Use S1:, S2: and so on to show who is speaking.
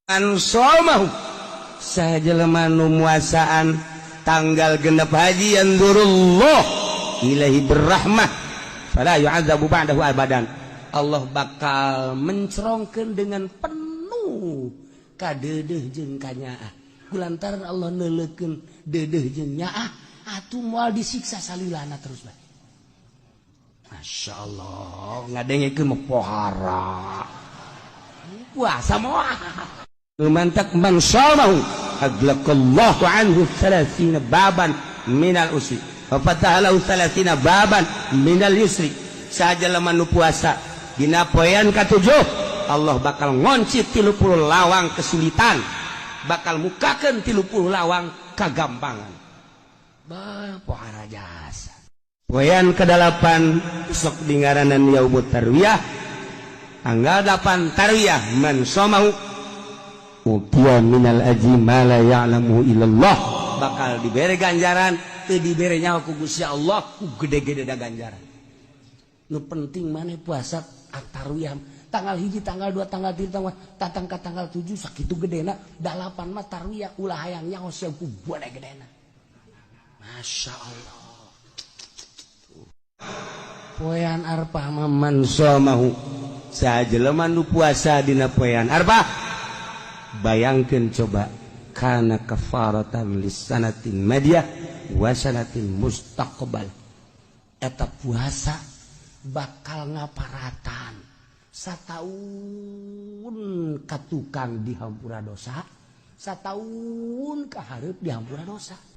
S1: Man shomahu, saha jelema nu muasaan tanggal 6 haji, yanzurullah ilaihi birrahmah fala yu'adzabu ba'dahu abadan. Allah bakal mencerongkeun dengan penuh kadeudeuh jeung kanyaah. Kulantaran Allah neuleukeun deudeuh jeung nyaah, atuh moal disiksa salilana terus bae. Masya Allah, ngadengekeun mah pohara puasa moal. Mantak man shamahu aglaqallahu anhu 30 baban minal usri wa fataha lahu 30 baban minal yusri. Saha jelema nu puasa dina poean katujuh, Allah bakal ngonci 30 lawang kesulitan, bakal mukakeun 30 lawang kagampangan. Bah, pohara jasa. Poean ke-8 sok dingaranan yaumut tarwiyah, tanggal 8 tarwiyah, man shamahu utiya minal ajri ma la ya'lamu illallah, bakal dibere ganjaran teu dibere nyaho ku Gusti Allah, ku gede-gede da ganjaran. Nu penting maneh puasa tarwiyah tanggal 1, tanggal 2, tanggal 3, tanggal tatang ka tanggal 7 sakitu gedena, 8 mah tarwiyah, ulah hayang nyaho sia ku gede-gedena. Masya Allah. Poean Arfah mah man shamahu, saha jelema nu puasa dina poean Arfah, bayangkeun coba, kana kafaratan lisanatin madiyah wa sanatin mustaqbal. Eta puasa bakal ngaparatan sataun katukang dihampura dosa, sataun kahareup dihampura dosa.